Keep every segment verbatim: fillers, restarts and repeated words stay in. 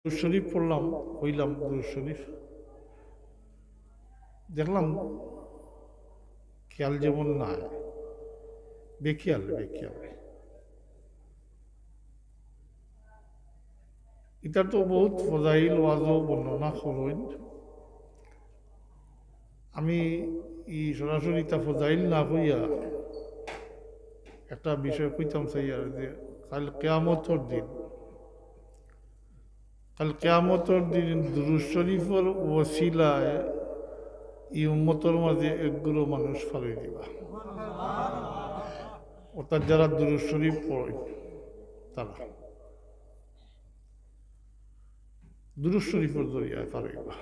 দুরুদ শরীফ পড়লাম, কইলাম দুরুদ শরীফ, দেখলাম খেয়াল যেমন নাই, বেখেয়াল, বেখেয়াল। ইতার তো বহুত ফজাইল ওয়াজো বর্ণনা করইন। আমি ই সরাসরি ইতা ফজাইল না কইয়া একটা বিষয় কইতাম চাই আর যে কাল কিয়ামতর দিন, কাল কিয়ামতর দিন দুরুদ শরীফর ওসিলায় ই উম্মতর মাঝে একগুলো মানুষ ফালাই দিবা। অর্থাৎ যারা দুরুদ শরীফ পড়ে তারা দুরুদ শরীফর জরিয়ায় ফালাইবা।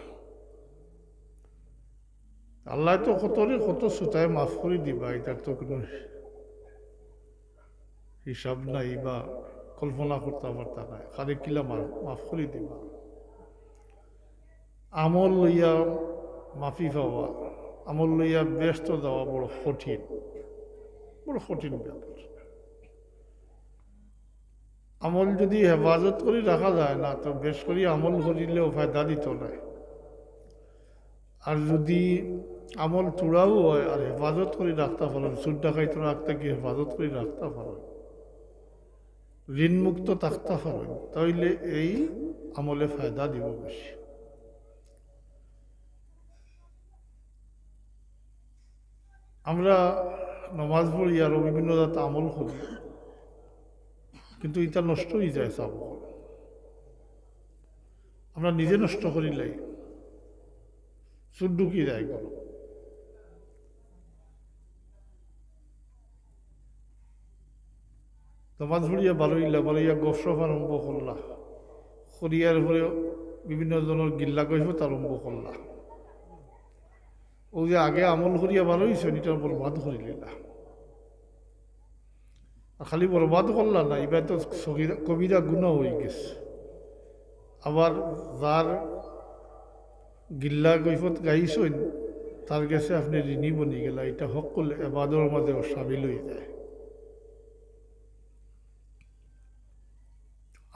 আল্লায় তো কতরে কত সুতায় মাফ করি দিবা, ইতার তো কুনু হিসাব নাই বা কল্পনা করতা পারতা নায়। কারে কিলা মাফ, মাফ করি দিবা। আমল লইয়া মাফি পাওয়া, আমল লইয়া বেহেস্তো যাওয়া বড় কঠিন, বড় কঠিন ব্যাপার। আমল যুদি হেফাজত করি রাখা যায় না, তো বেশ করি আমল করিলেও ফায়দা দিতো নায়। আর যুদি আমল থুড়াও অয় আর হেফাজত করি রাখতা পারইন, সুদ ডাকাইতর আগ থাকি হেফাজত করি রাখতা পারইন, ঋণমুক্ত থাকতা পারইন, তাইলে এই আমলে ফায়দা দিবো বেশি। আমরা নমাজ পড়ি আর বিভিন্ন জাত আমল করি, কিন্তু ইতা নষ্ট অইযায় সব। আমরা নিজে নষ্ট করিলাই, সুদ ঢুকি যায় ঘরো। নমাজ পড়িয়া বারইলা, বারইয়া গফসফ আরম্ভ করলা, করিয়ার পরে বিভিন্ন জনর গিল্লা গইফত আরম্ভ করলা। অউ যে আগে আমল করিয়া বারইছইন, ইটা বরবাদ করিলিলা। আর খালি বরবাদ করলা না, ইবায় তো সগীরা, কবিরা গুনা অইগেছে। আবার যার গিল্লা গইফত গাইছইন, তার গেছে আপনে ঋণী বনিগেলা। ইটা হক্কল এবাদতর মাঝেও শামিল অইযায়।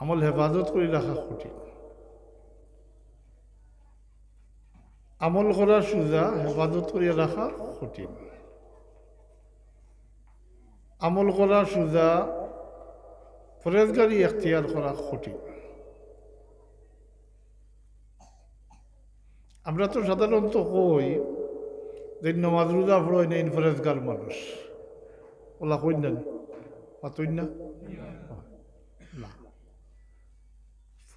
আমল হেফাজত করি রাখা কঠিন। আমল করা সুজা, হেফাজত করিয়া রাখা কঠিন। আমল করা সুজা, পরেজগারি এখতিয়ার করা কঠিন। আমরা তো সাধারণত কই যে নমাজ রোজা পড়ইন না, ইন পরেজগার মানুষ। অলা কইন না নি? মাতইন না? না।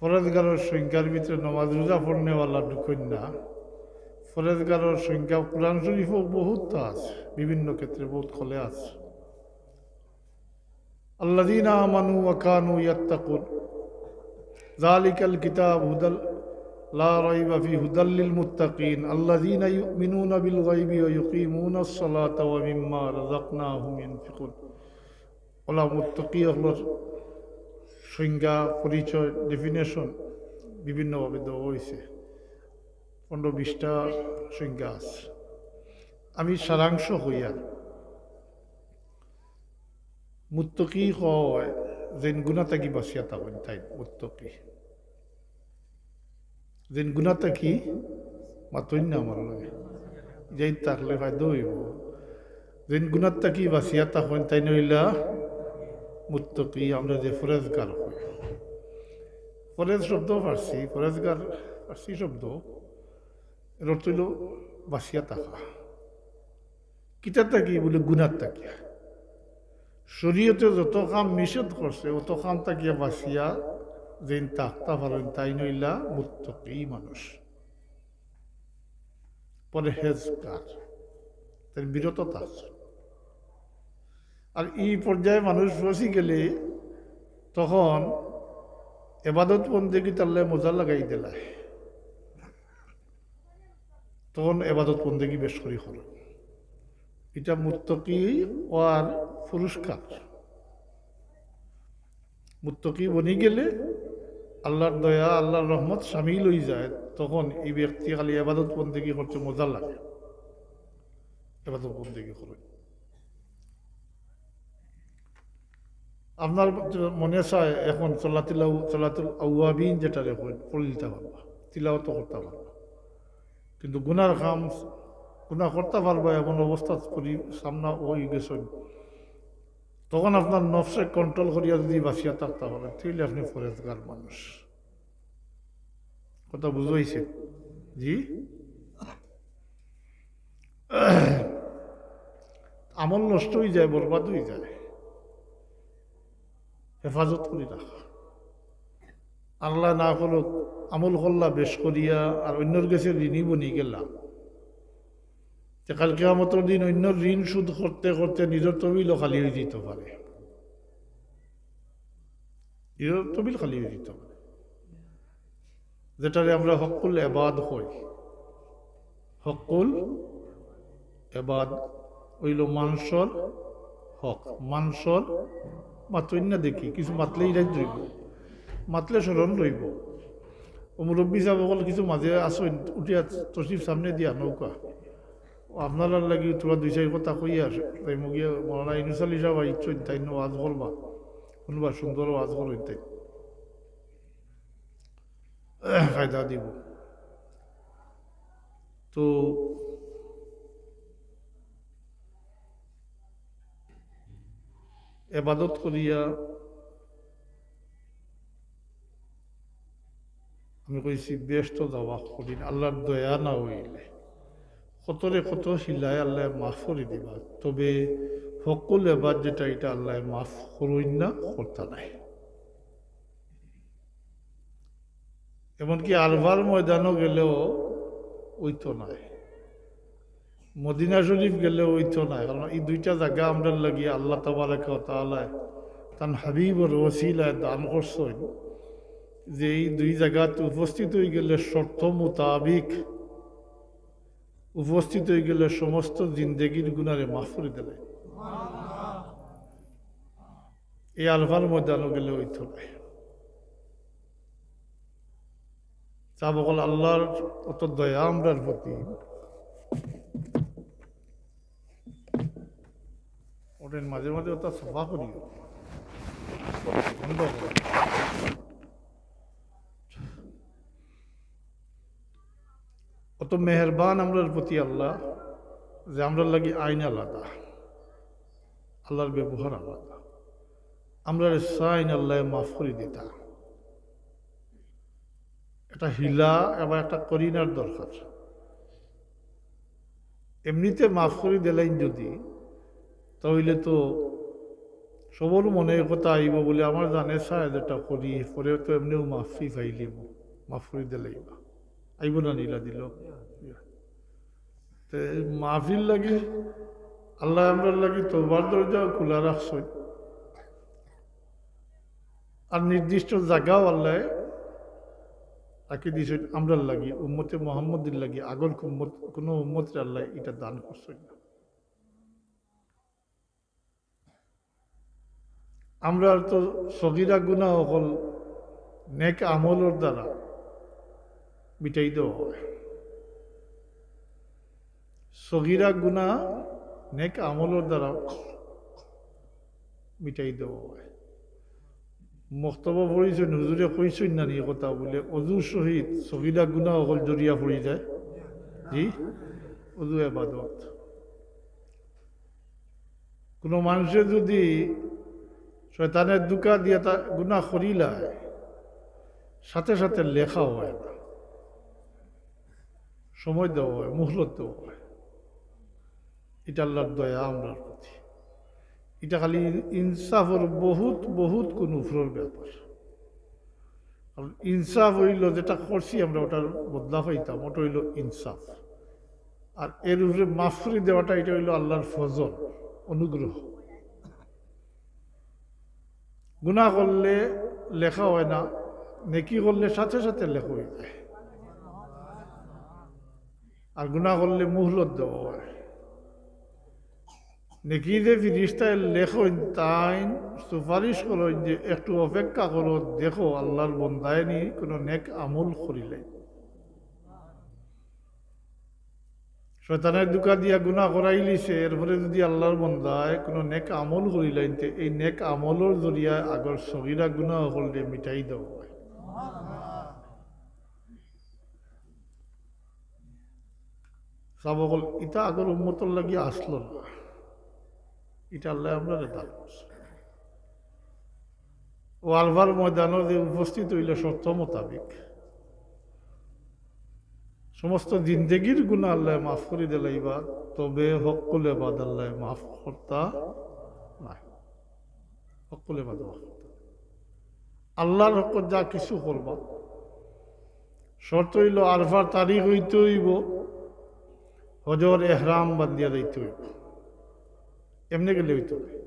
পরেজগারর সংজ্ঞার ভিতরে নমাজ রোজা পড়নেওয়ালা ঢুকইন না। পরেজগারর সংজ্ঞা কোরআন শরীফও বহুত আছে, বিভিন্ন ক্ষেত্রে বহুত খলে আছে। الذين آمنوا وكانوا يتقون. ذلك الكتاب هدى لا ريب فيه هدى للمتقين الذين يؤمنون بالغيب ويقيمون الصلاة ومما رزقناهم ينفقون. অলা মুত্তাকি অকলর সংজ্ঞা, পরিচয়, definition বিভিন্নভাবে দেওয়া অইছে। পনেরো বিশটা সংজ্ঞা আছে। আমি সারাংশ কইয়ার, মুত্তাকি কওয়া অয় যেইন গুনা থাকি বাচিয়া থাকইন, তাইন মুত্তাকি। যেইন গুনা থাকি, মাতইন না আমার লগে, যেইন থাকলে ফায়দা অইবো। যেইন গুনা থাকি বাচিয়া থাকইন, তাইন অইলা মুত্তাকি। আমরা যে পরেজগার কই, পরেজ শব্দ ফার্সি, পরেজগার ফার্সি শব্দ, এর অর্থ অইলো বাচিয়া থাকা। কিতা থাকি? বলে গুনা থাকিয়া। শরীয়তে যত কাম নিষেধ করছে, অত কাম থাকিয়া বাচিয়া যেইন থাকতা পারইন, তাইন অইলা মুত্তাকি মানুষ, পরহেজগার, তাইন বিরত থাকছে। আর ই পর্যায়ে মানুষ পৌঁছি গেলে তখন এবাদত বন্দেগি তারলে মজা লাগাই দিলায়। তখন এবাদত বন্দেগি বেশ করি করো। ইটা মুত্তাকি অওয়ার পুরস্কার। মুত্তাকি বনি গেলে আল্লাহর দয়া, আল্লাহর রহমত শামিল অইযায়। তখন ই ব্যক্তি খালি এবাদত বন্দেগি করতে মজা লাগে, এবাদত বন্দেগি করে। আপনার মনে চায় এখন সলাতুল আউ-, সলাতুল আউয়াবিন যেটারে কইন, পড়ি দিতা পারবা, তিলাওয়াত করতা পারবা, কিন্তু গুনার কাম, গুনা করতা পারবা এমন অবস্থা করি সামনা অই গেছইন, তখন আপনার নফসে কন্ট্রোল করিয়া যদি বাঁচিয়া থাকতা পারেন, তাইলে আপনি পরেজগার মানুষ। কথা বুঝাইছে? জি, আমল নষ্ট অই যায়, বরবাদ অই যায়। হেফাজত করি রাখা। আল্লাহ না করুক, আমল করলা বেশ করিয়া আর অন্যর গেছে ঋণী বনি গেলা, তে কাল কিয়ামতর দিন অন্যর ঋণ শোধ করতে করতে নিজর তহবিলও খালি অই যাইতো পারে। নিজর তহবিল খালি অই যাইতো পারে। যেটারে আমরা হক্কুল এবাদ কই, হক্কুল এবাদ অইলো মানষর হক। মানষর মাতইন না দেখি, কিছু মাতলে ইরাইত রইবো, মাতলে স্মরণ রইবো। ও মুরব্বী সাব অকল কিছু মাঝে আছইন, উঠিয়া তশরিফ সামনে দিয়া নৌকা। ও আপনারার লাগি থুড়া দুই চাইর কথা কইয়ার, তাই মুগিয়া মৌলানা ইনুস আলী সাব আইছইন, তাইন ওয়াজ করবা, হুনবা, সুন্দর ওয়াজ করইন তাইন। ফায়দা দিব। তো এবাদত করিয়া আমি কইছি, বেহেস্তো যাওয়া কঠিন, আল্লাহর দয়া না অইলে। কতরে কত হিলায় আল্লায় মাফ করি দিবা, তবে হক্কুল এবাদ যেটা, ইটা আল্লায় মাফ করইন না, করতা নায়। এমনকি আরফার ময়দানও গেলেও অইতো নায়, মদিনা শরীফ গেলেও অইতো নায়, কারণ ই দুইটা জাগা আমরার লাগি আল্লাহ তাবারাকা ওয়া তাআলায় তান হাবিবর ওসিলায় দান করছইন, যে ই দুই জাগাত উপস্থিত অই গেলে শর্ত মোতাবিক উপস্থিত অই গেলে সমস্ত জিন্দেগির গুনারে মাফ করি দিলে। এই আরফার ময়দানও গেলে অইতো নায়। তা বকল আল্লাহর অত দয়া আমরার প্রতি, ওদের মাঝে মাঝে ওটা সাফা করি, বন্ধ করি। অত মেহেরবান আমরার প্রতি আল্লাহ, যে আমরার লাগি আইন আলাদা, আল্লাহর ব্যবহার আলাদা। আমরারে চাইন আল্লায় মাফ করি দিতা। একটা হিলা এবং একটা করিনার দরকার। এমনিতে মাফ করি দিলাইন যদি, তাইলে তো সবর মনে এই কথা আইব বলে, আমার জানে চায় যেটা করি, পরে তো এমনিও মাফি পাইলিব, মাফ করি দিলাইবা। আইব না নি ইলা দিল? তে মাহফিল লাগি আল্লাহ আমরার লাগি তওবার দরজা খোলা রাখছইন। আর নির্দিষ্ট জাগাও আল্লাহ রাখি দিছইন আমরার লাগি, উম্মতে মুহাম্মদীর লাগি। আগর উম্মত, কোনো উম্মতরে আল্লাহ এটা দান করছইন না। আমরার তো সগিরা গুনাহ অকল নেক আমলর দ্বারা মিটাই দেওয়া হয়। সগিরা গুনাহ নেক আমলর দ্বারা মিটাই দেওয়া হয়। মক্তবো পড়ছইন, হুজুরে কইছইন না নি কথা বলে, অজু সহিত সগিরা গুনাহ অকল জড়িয়া পড়ি যায়। জি, অজু এবাদত। কোনো মানুষে যদি শয়তানের ধোঁকা দিয়া তা গুনাহ করিলায়, সাথে সাথে লেখা হয় না, সময় দেওয়া হয়, মুহলত দেওয়া হয়। এটা আল্লাহর দয়া আমরার প্রতি। এটা খালি ইনসাফর বহুত, বহুত কোন উপরর ব্যাপার। কারণ ইনসাফ অইল যেটা করছি আমরা, ওটার বদলা পাইতাম, ওটা অইল ইনসাফ। আর এর উপরে মাফ করি দেওয়াটা, এটা অইল আল্লাহর ফজল, অনুগ্রহ। গুনাহ করলে লেখা হয় না, নেকি করলে সাথে সাথে লেখা হয়ে যায়, আর গুনাহ করলে মুহলত দেওয়া হয়। নেকি যে ফিরিস্তায় লেখইন, তাইন সুপারিশ করইন যে একটু অপেক্ষা করো, দেখো আল্লাহর বন্দায় নি কোনো নেক আমল করিলে। শয়তানে ধোঁকা দিয়া গুনা করাইলিছে, এরপরে যদি আল্লার বন্দায় কোনো নেক আমল করিলাইন তে, এই নেক আমলর জরিয়ায় আগর সগিরা গুনা অকলরে মিটাই দেওয়া অয়। সাব অকল, ইটা আগর উম্মতর লাগি আছলো না, ইটা আল্লায় আমরারে দান করছে। ও আরফার ময়দানো যে উপস্থিত অইলে শর্ত মোতাবেক সমস্ত জিন্দেগির গুনা আল্লায় মাফ করি দিলাইবা, তবে হক্কুল এবাদ আল্লায় মাফ করতা নায়। হক্কুল এবাদ মাফ করতা নায়। আল্লার হকত যা কিছু করবা, শর্ত অইলো আরফার তারিখ অইতে অইবো, হজর এহরাম বান্ধিয়া যাইতে অইবো। এমনে গেলে অইতো নায়,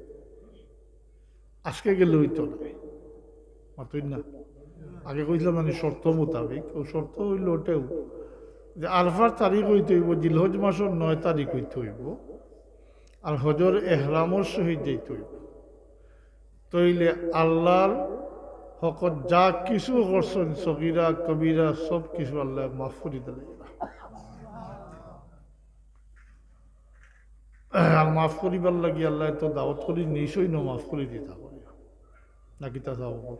আজকে গেলে অইতো নায়। মাতইন না? আগে কইছিলাম মানে শর্ত মোতাবেক, ও শর্ত অইলো ওটাও যে আরফার তারিখ অইতে অইবো, জিলহজ মাসর নয় তারিখ অইতে অইবো, আর হজর এহরামর সহিত যাইতে অইবো। তইলে আল্লার হকত যা কিছু করছইন, সগিরা কবিরা সব কিছু আল্লায় মাফ করি দিলাইবা। আর মাফ করিবার লাগি আল্লায় তো দাওয়াত করি নিছইন, মাফ করি দিতা করি। না কিতা চাও?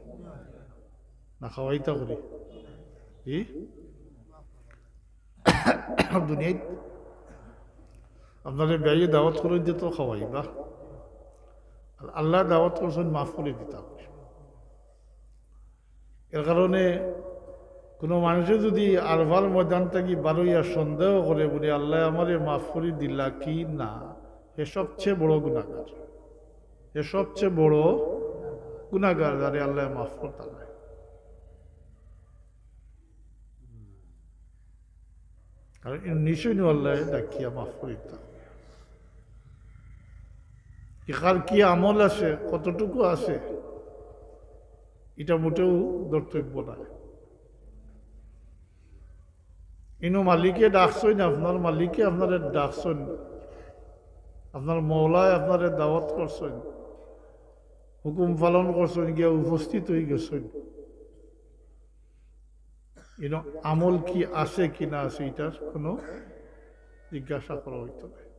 না খাওয়াইতা করি? জি? দুনিয়াত আপনারে বেয়াইয়ে দাওয়াত করইন যে তো খাওয়াইবা। আর আল্লায় দাওয়াত করছইন মাফ করি দিতা করি। এর কারণে কোনো মানুষে যদি আরফার ময়দান থাকি বারইয়া সন্দেহ করে বলে, "আল্লায় আমারে মাফ করি দিলা কি না?" হে সবচেয়ে বড় গুনাগার, হে সবচেয়ে বড় গুনাগার, যারে আল্লায় মাফ করতা নায়। কারণ ইনো নিশ্চয় নু আল্লায় ডাকিয়া মাফ করিতা। ইকার কি আমল আছে, কতটুকু আছে, ইটা মোটেও ধর্তব্য নায়। ইনো মালিকে ডাকছইন, আপনার মালিকে আপনারে ডাকছইন, আপনার মওলায় আপনারে দাওয়াত করছইন, হুকুম পালন করছইন, গিয়া উপস্থিত অই গেছইন। ইনো আমল কি আছে কি না আছে, ইটার কোনো জিজ্ঞাসা করা অইতো নায়।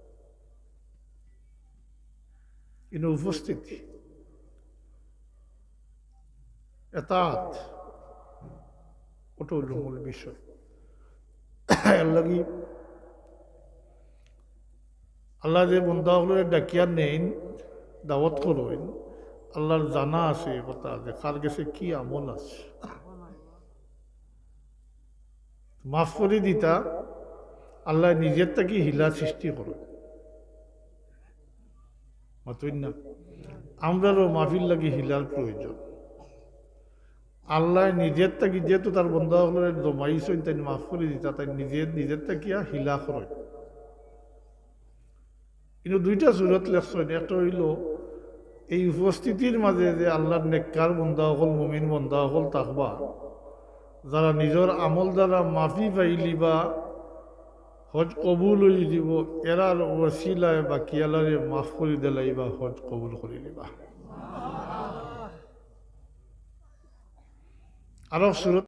ইনো উপস্থিতি, এতাআত, ওটা অইলো মূল বিষয়। এর লাগি আল্লায় যে বন্দা অকলরে ডাকিয়া নেইন, দাওয়াত করইন, আল্লার জানা আছে এই কথা যে কার গেছে কি আমল আছে। মাফ করি দিতা, আল্লায় নিজর থাকি হিলা সৃষ্টি করইন। মাতইন না? আমরারও মাফির লাগি হিলার প্রয়োজন। আল্লায় নিজর থাকি যেহেতু তার বন্দা অকলরে জমাইছইন, তাইন মাফ করি দিতা, তাইন নিজর, নিজর থাকিয়া হিলা করইন। কিন্তু দুইটা সুরত লেখছইন, একটা অইলো এই উপস্থিতির মাঝে যে আল্লার নেককার বন্দা অকল, মুমিন বন্দা অকল থাকবা, যারা নিজর আমল দ্বারা মাফি পাইলিবা, হজ কবুল অই যিবো, এরার ওসিলায় বাকিআলারে মাফ করি দিলাইবা, হজ কবুল করি নিবা। আরো সুরত